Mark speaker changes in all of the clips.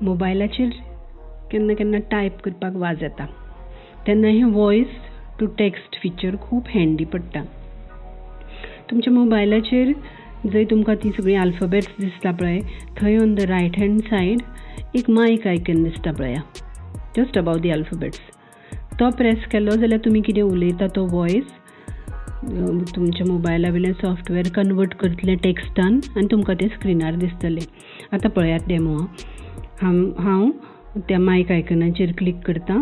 Speaker 1: मोबायलाचेर केन्ना केन्ना टायप करपाक वाज येता, तेन्ना हें वॉयस टू टॅक्स्ट फिचर खूब हँडी पडटा. तुमच्या मोबायलाचेर जंय तुमकां ती सगळीं आल्फाबॅट्स दिसता पळय, थंय on the right hand side एक मायक आयकन दिसता पळया, जस्ट अबाव दी आल्फाबॅट्स. तो प्रेस केलो जाल्यार तुमी कितें उलयता तो वॉयस तुमच्या मोबायला वयल्यान सॉफ्टवेअर कन्वर्ट करतलें टॅक्स्टान आनी तुमकां तें स्क्रिनार दिसतलें. आतां पळयात डॅमो. हांव त्या मायक आयकनाचेर क्लिक करता,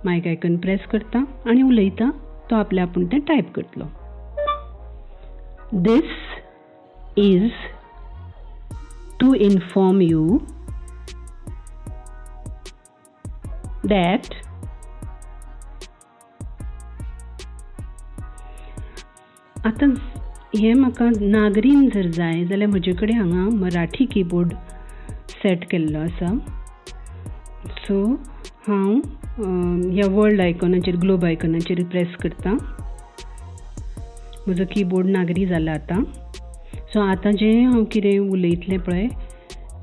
Speaker 1: मायक आयकन प्रेस करता आनी उलयता, तो आपल्या आपूण तें टायप करतलो. This is to inform you that. आतां हें म्हाका नागरीन जर जाय जाल्यार म्हजे कडेन हांगा मराठी किबोर्ड सेट केल्लो आसा. सो हांव ह्या वर्ल्ड आयकॉनाचेर, ग्लोब आयकॉनाचेर प्रेस करता. म्हजो किबोर्ड नागरी जाला आतां. सो आतां जें हांव कितें उलयतलें पळय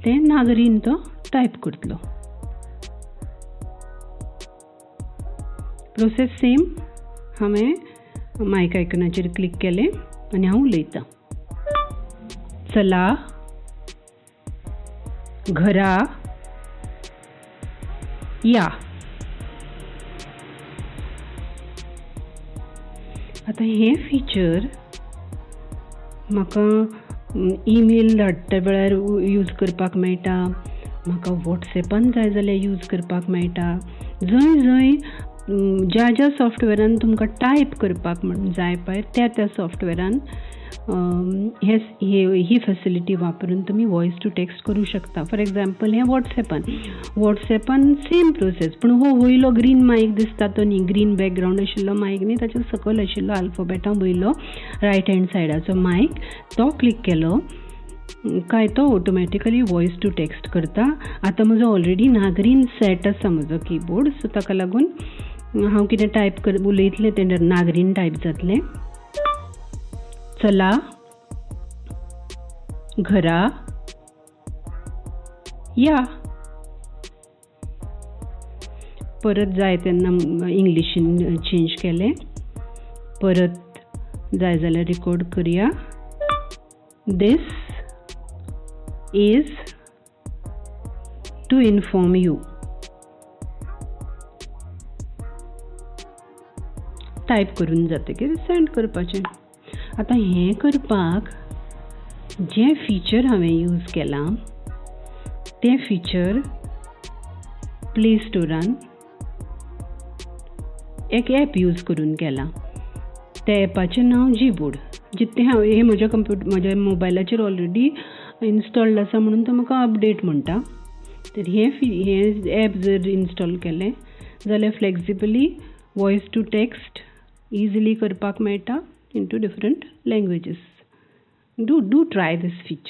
Speaker 1: तें नागरीन तो टायप करतलो. प्रोसेस सेम, हांवें मायक आयकॉनाचेर क्लिक केलें आनी हांव उलयतां. चला घरा या. आतां हें फिचर म्हाका ईमेल धाडटा वेळार यूज करपाक मेळटा, म्हाका वॉट्सएपान जाय जाल्यार यूज करपाक मेळटा. जंय जंय ज्या ज्या सॉफ्टवेरान तुमकां टायप करपाक म्हण जाय पळय त्या त्या सॉफ्टवेरान ही फेसिलिटी वापरून तुमी वॉयस टू टॅक्स्ट करूं शकता. फॉर एग्जाम्पल हें वॉट्सएपान, वॉट्सएपान सेम प्रोसेस, पूण हो वयलो ग्रीन मायक दिसता तो न्ही, ग्रीन बॅकग्रावंड आशिल्लो मायक न्ही, ताच्या सकयल आशिल्लो आल्फाबेटां वयलो रायट हँड सायडाचो मायक, तो क्लिक केलो काय तो ऑटोमॅटिकली वॉयस टू टॅक्स्ट करता. आतां म्हजो ऑलरेडी नागरीन सेट आसा म्हजो किबोर्ड, सो ताका लागून हांव कितें टायप कर उलयतलें तें नागरीन टायप जातलें. चला घरा या. परत जाय तेन्ना इंग्लिशीन चेंज केलें, परत जाय जाल्यार रिकॉर्ड करया. This is to inform you. Type करून जातकीर सेंड करपाचें. आतां हें करपाक जें फिचर हांवें यूज केलां तें फिचर प्ले स्टोरान एक एप यूज करून केलां. त्या एपाचें नांव जीबोर्ड. जितलें हांव हें म्हज्या कंप्युटर म्हज्या मोबायलाचेर ऑलरेडी इन्स्टॉल्ड आसा म्हणून तो म्हाका अपडेट म्हणटा. तर हें एप जर इन्स्टॉल केलें जाल्यार flexibly voice to text easily करपाक मेळटा into different languages. Do try this feature.